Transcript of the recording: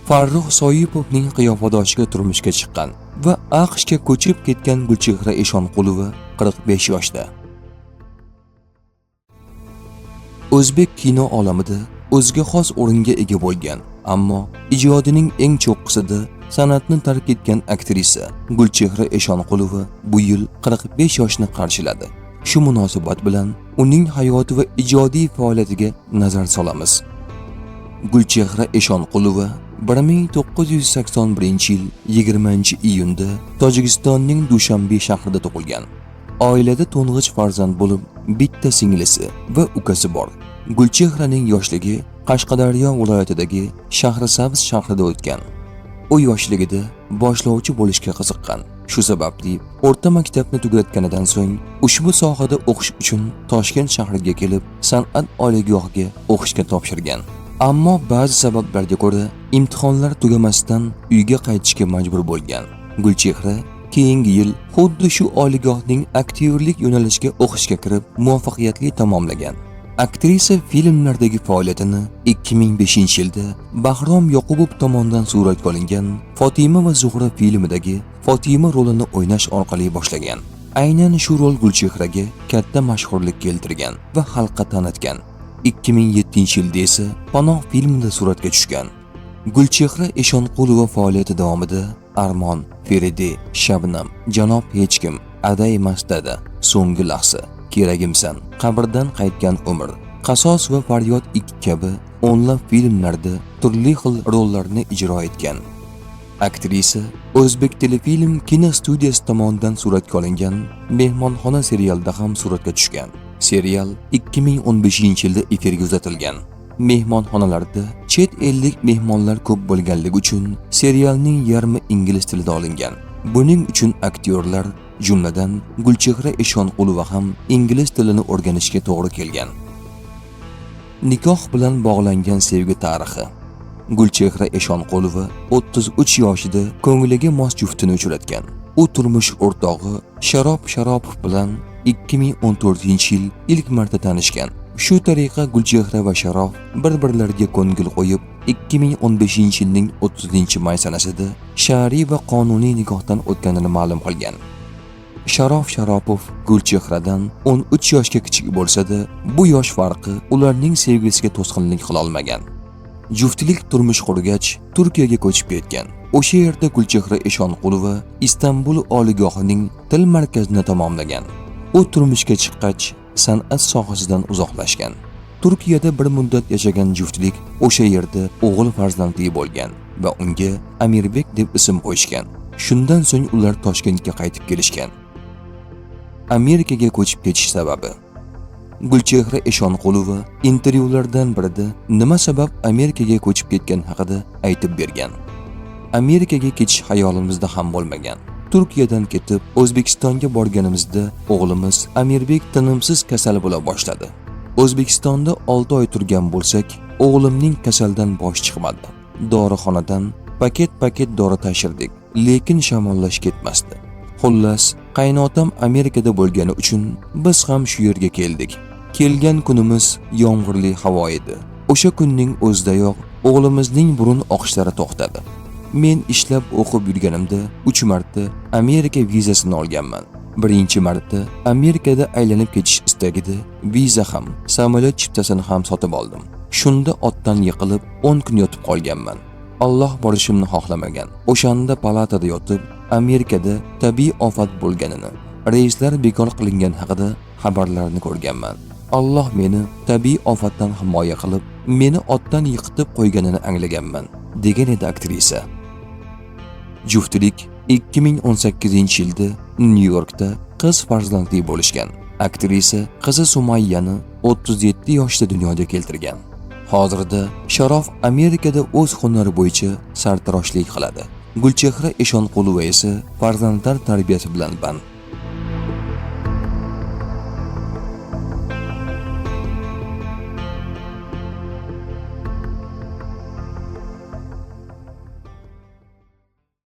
Farruh Soipovning qiyofadoshiga turmushga chiqqan va AQShga ko'chib ketgan Gulchehra Eshonqulova 45 yoshda. O'zbek kino olamida o'ziga xos o'ringa ega bo'lgan, ammo ijodining eng cho'qqisida san'atni tark etgan aktrisa Gulchehra Eshonqulova bu yil 45 yoshni qarshiladi. Shu munosabat bilan uning hayoti va ijodiy faoliyatiga nazar solamiz. Gulchehra Eshonqulova 1981-yil 20-iyunda Tojikistonning Dushanbe shahrida tug'ilgan. Oilada to'ng'ich farzand bo'lib, bitta singlisi va ukasi bor. Gulchehraning yoshligi Qashqadaryo viloyatidagi Shahrisabz shahrida o'tgan. U yoshligida boshlovchi bo'lishga qiziqqan. Shu sababli o'rta maktabni tugatganidan so'ng ushbu sohada o'qish uchun Toshkent shahriga kelib, san'at oliygohiga o'qishga topshirgan. Ammo ba'zi sabablarga ko'ra imtihonlar tugamasdan uyga qaytishga majbur bo'lgan. Gulchehra keyingi yil xuddi shu oliygohning aktyorlik yo'nalishiga o'qishga kirib, muvaffaqiyatli tamomlagan. Aktrisa filmlardagi faoliyatini 2005-yilda Bahrom Yoqubov tomonidan suratga olingan Fotima va Zuhra filmidagi Fotima rolini o'ynash orqali boshlagan. Aynan shu rol Gulchehraga katta mashhurlik keltirgan va xalqqa tanitgan. 2007-yilda esa Panoh filmida suratga tushgan. Gulchehra Eshonqulova faoliyati davomida Armon, Feride, Shabnam, Janob Hech kim, Ada emas dada, So'nggi lahza, Keragimsan, Qabrdan qaytgan umr, Qasos va Faryod 2 kabi o'nlab filmlarda turli xil rollarni ijro etgan. Aktrisa O'zbek telefilm kino studiyasi tomonidan suratga olingan Mehmonxona serialida ham suratga tushgan. Serial 2015-yilda efirga uzatilgan. Mehmonxonalarda chet ellik mehmonlar ko'p bo'lganligi uchun serialning yarmi ingliz tilida olingan. Buning uchun aktyorlar, jumladan Gulchehra Eshonqulova ham ingliz tilini o'rganishga to'g'ri kelgan. Nikoh bilan bog'langan sevgi tarixi. Gulchehra Eshonqulova 33 yoshida ko'ngliga mos juftini uchratgan. U turmush o'rtog'i Sharob Sharopov bilan 2014-yil ilk marta tanishgan. Shu tariqa Gulchehra va Sharof bir-birlariga ko'ngil qo'yib, 2015-yilning 30-may sanasida shar'iy va qonuniy nikohdan o'tganini ma'lum qilgan. Sharof Sharopov Gulchehradan 13 yoshga kichik bo'lsa-da, bu yosh farqi ularning sevgisiga to'sqinlik qila olmagan. Juftlik turmush qurgach, Turkiyaga ko'chib ketgan. O'sha yerda Gulchehra Eshonqulova Istanbul oliygohining til markazini tamomlagan. U turmushga chiqqach, san'at sohasidan uzoqlashgan. Turkiyada bir muddat yashagan juftlik o'sha yerda o'g'il farzandli bo'lgan va unga Amirbek deb ism qo'yishgan. Shundan so'ng ular Toshkentga qaytib kelishgan. Amerikaga ko'chib ketish sababi. Gulchehra Eshonqulova intervyulardan birida nima sabab Amerikaga ko'chib ketgan haqida aytib bergan. Amerikaga ketish hayolimizda ham bo'lmagan. Turkiyadan ketib, O'zbekistonga borganimizda o'g'limiz Amirbek tinimsiz kasal bo'la boshladi. O'zbekistonda 6 oy turgan bo'lsak, o'g'limning kasaldan bosh chiqmadi. Dorixonadan paket-paket dori tashirdik, lekin shamollash ketmasdi. Xullas, qaynotam Amerikada bo'lgani uchun biz ham shu yerga keldik. Kelgan kunimiz yomg'irli havo edi. O'sha kunning o'zidayoq o'g'limizning burun oqishlari to'xtadi. Men ishlab o'qib yurganimda 3 marta Amerika vizasini olganman. Birinchi marta Amerikada aylanib ketish istagida viza ham, samolyot chiptasini ham sotib oldim. Shunda otdan yiqilib 10 kun yotib qolganman. Alloh borishimni xohlamagan. O'shanda palatada yotib, Amerikada tabiiy ofat bo'lganini, reyslar bekor qilingan haqida xabarlarni ko'rganman. Alloh meni tabiiy ofatdan himoya qilib, meni otdan yiqitib qo'yganini anglaganman, degan edi aktrisa. Juftlik 2018-yilda Nyu-Yorkda qiz farzandli bo'lishgan. Aktrisa qizi Sumayyani 37 yoshda dunyoga keltirgan. Hozirda Sharof Amerikada o'z hunari bo'yicha sartaroshlik qiladi. Gulchehra Eshonqulova esa farzandlar tarbiyasi bilan band.